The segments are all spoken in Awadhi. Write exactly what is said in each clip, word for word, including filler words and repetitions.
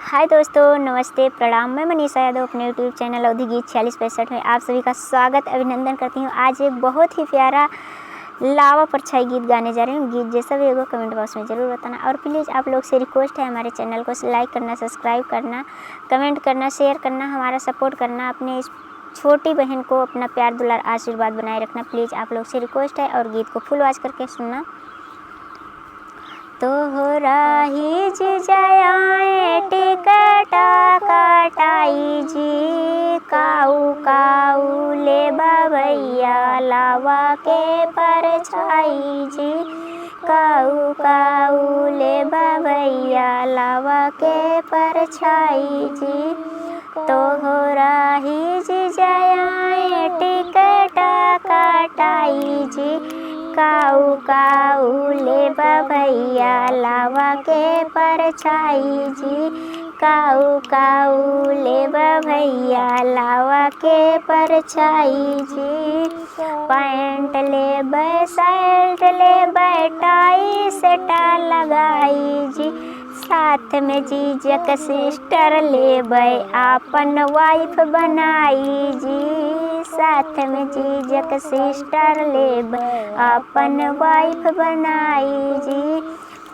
हाय दोस्तों, नमस्ते, प्रणाम। मैं मनीषा यादव अपने YouTube चैनल अवधी गीत छियालीस पैंसठ में आप सभी का स्वागत, अभिनंदन करती हूँ। आज एक बहुत ही प्यारा लावा परछाई गीत गाने जा रही हूँ। गीत जैसा भी होगा कमेंट बॉक्स में ज़रूर बताना, और प्लीज़ आप लोग से रिक्वेस्ट है हमारे चैनल को लाइक करना, सब्सक्राइब करना, कमेंट करना, शेयर करना, हमारा सपोर्ट करना। अपने इस छोटी बहन को अपना प्यार, दुलार, आशीर्वाद बनाए रखना, प्लीज़ आप लोग से रिक्वेस्ट है। और गीत को फुल वॉच करके सुनना। तोहरा ही जिजाए टिकट कटाई जी, काऊ काऊ लेबा भैया लावा के परछाई जी, काऊ काऊ लेबा भैया लावा के परछाई जी। तोहरा ही जिजाए टिकट कटाई जी, काऊ काऊ लेबा भैया लावा के परछाई जी, काऊ काऊ लेबा भैया लावा के परछाई जी। पैंट लेबै, शर्ट लेबै, टाई सेट लगाई जी, साथ में जीजक सिस्टर लेबै, आपन वाइफ बनाई जी, साथ में जीजक सिस्टर लेबै, आपन वाइफ बनाई जी।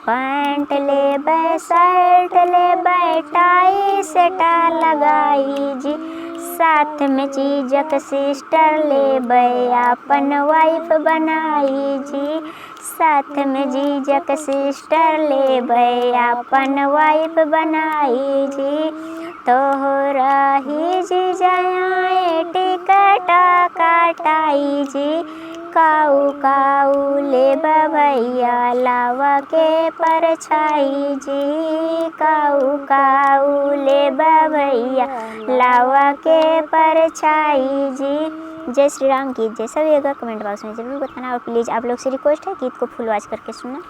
पैंट लेबै, शर्ट लेबै, टाई सेट लगाई जी, साथ में जीजक सिस्टर लेबै, आपन वाइफ बनाई जी, साथ में जीजक सिस्टर लेबै, आपन वाइफ बनाई जी। तोहरा ही जिजाए टिकट कटाई जी, काऊ काऊ लेबा भैया लावा के परछाई जी, काऊ काऊ लेबा भैया लावा के परछाई जी। जय श्री राम। गीत जैसा भी होगा कमेंट बॉक्स में ज़रूर बताना, और प्लीज़ आप लोग से रिक्वेस्ट है गीत को फुल वॉच करके सुनना।